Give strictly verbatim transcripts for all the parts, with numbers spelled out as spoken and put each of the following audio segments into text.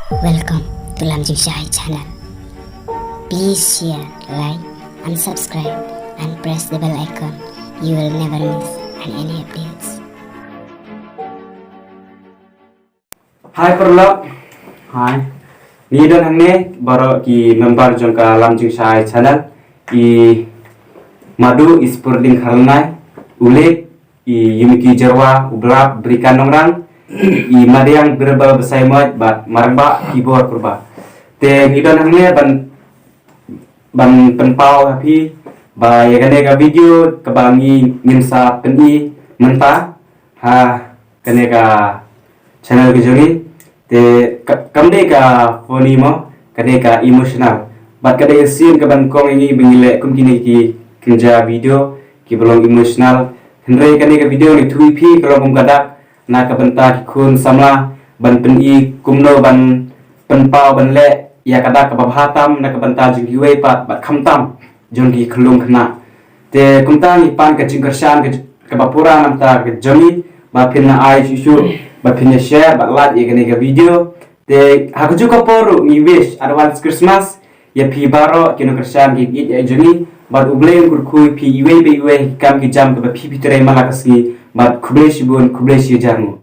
Welcome to Lam Jingshai channel. Please share, like, and subscribe, and press the bell icon. You will never miss any updates. Hi paralok. Hi. Ngi don hangne baroh ki member jong ka Lam Jingshai channel. I Madu, i Spurding Kharnai, u Lek, i Yumiki Jarwa, u Blap Brikan Nongrang, i Madiang Birbal Basaimoj bad Marbah Kibor Purba. Te ngi don hangne ban ban pynpaw ha phi ba ïa kane ka video kaba ngi ngin sa pyni mynta ha kane ka channel ka jong ngi. Te ka, kam dei ka funny mo, ka dei ka emotional. Bad ka dei ka scene kaba nyngkong ïa ngi ba ngi leh kum kine ki kynja video kiba long emotional. Hynrei kane ka video ngi ïathuh ïa phi ka long kum ka dak na ka bynta ki khun samla ban pyni kumno ban pynpaw ban leh ïa ka dak kaba bha tam na ka bynta jong kiwei pat bad khamtam jong ki khyllung khynnah. Te kumta ngi pan ka jingkyrshan ka j-, kaba pura na ka bynta ka jong ngi ba phin ïa ai shuh shuh, ba phin ïa share bad like ïa kane ka video. Te ha kajuh ka por ruh ngi wish advance Christmas ïa phi baroh ki nongkyrshan ki kjat ïa jong ngi, bad U Blei un kyrkhu ïa phi iwei pa iwei ki kam ki jam kaba phi phi trei man la ka sngi, bad khublei shibun, khublei shihajar nguh.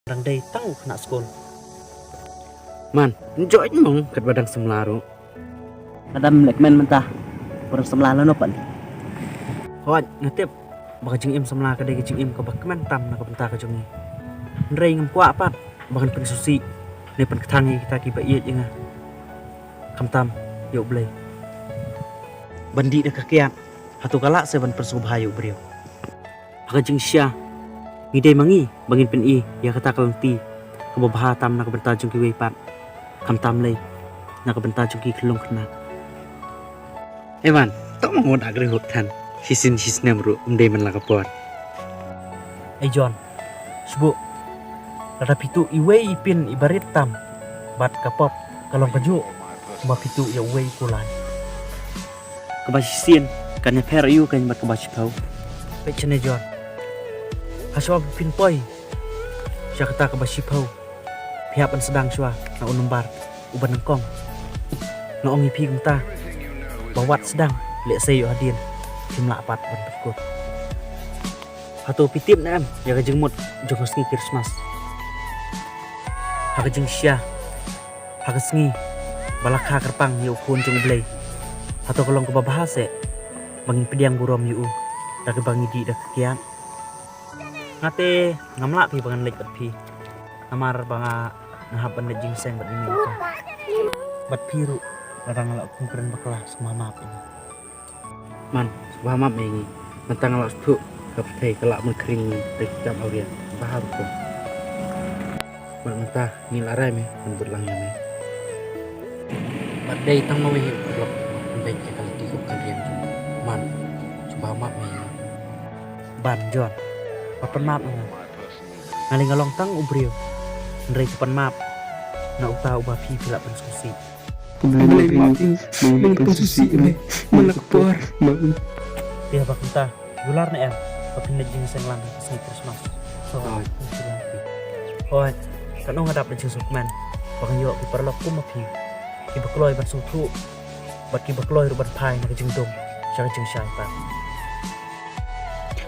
Dang dei tang u khynnah skul. Man, njoit mong katba dang samla ruh. Ka dam leh kmen mynta. Pyrshah samla lano pat. Hooid, nga tip ba ka jingim samla ka dei ka jingim kaba kmen tam na ka bynta ka jong ngi. Hynrei ngam kwah pat ba ngan pynsngewsih ne pynkthang ïa kita kiba ïeit ïa nga. Khamtam ïa U Blei. Ban dih da ka kiad, hato ka lah se ban pynsngewbha ïa u briew? Ha ka jingshisha, ngi dei ma ngi ba ngin pyni ïa kata ka lynti kaba bha tam na ka bynta jong kiwei pat, khamtam lei na ka bynta jong ki khyllung khynnah. Evan, to ma ngut agree hok than. Shisien shisnem ruh um dei man la ka por. Ei John, sbu, lada phi tuh iwei i pin iba rit tam bad ka pop, ka long kajuh ba phi tuh ïa uwei u kulai. Kaba shisien kan ïapher aïu kein bad kaba shiphew? Peit shane John, ha shuwa ba phin poi sha kata kaba shiphew, phi hap ban sdang shuwa na u nombar uba nyngkong. Nga ong ïa phi kumta, ba wat sdang lehse ïoh hadien phim lah pat ban pynkut. Hato phi tip ne em ïa ka jingmut jong ka sngi Krismas? Ha ka jingshisha, ha ka sngi ba la kha kyrpang ïa u Khun jong U Blei, hato ka long kaba bha se ba ngin pdiang burom ïa u da kaba ngi dih da ka kiad? Nga te ngam lah phi ba ngan leit bad phi, namar ba nga, nga hap ban leit jingïaseng bad i mei ka. Bad phi ruh, lada nga la khum kren bakla, sngewbha map ïa nga. Man, sngewbha map ïa ngi. Mynta nga la sngewthuh ka pyrthei ka la mut khring ngi da ki kam awria. Sngewbha ruh ko. Bad mynta ngi la rai me ban bud lang ïa me. Bad dei tang ma me hi u paralok ban beit ïa ka lynti kum ka riam jong u. Man, sngewbha map me ïa nga. Ban John, wat pan map ïa nga. Nga lei nga long tang u briew. Hynrei to pan map na uta uba phi phi lah pynsngewsih. Khublei map ïa nga, nga pynsngewsih ïa me man la ka por. Te haba kumta, kular ne em ba phin leit jingïaseng lang ha ka sngi Krismas? Hooid. Hooid. Katno nga dap da jingsngewkmen ba nga ïoh ki paralok kum ma phi, kiba kloi ban sngewthuh bad kiba kloi ruh ban phai na ka jingdum sha ka jingshai pat.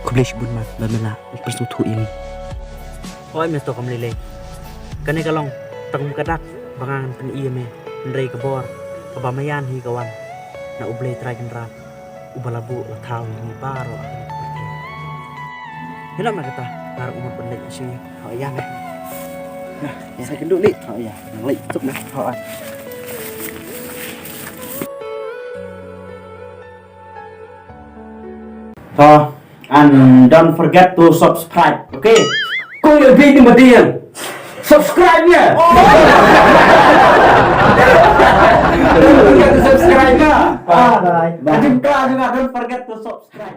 Khublei shibun man ba me la pynsngewthuh ïa ngi. Hooid me to kam lei lei. Kane ka long tang kum ka dak ba nga ngan pyni ïa me, hynrei ka bor kaba maïan hi ka wan na U Blei Trai Kynrad, uba la buh la thaw ïa ngi baroh ha kane ka pyrthei. Hi noh me kata, nga ruh ngan mut ban leit sha ngi. Hooid ïa me. Ïa, sa kynduh leit. Hooid ïa, nang leit suk me. Hooid. To, and don't forget to subscribe, okay? Kong le bini madiang. Subscribe ïa. Don't forget to subscribe ïa. Ah, bye. Don't forget to subscribe.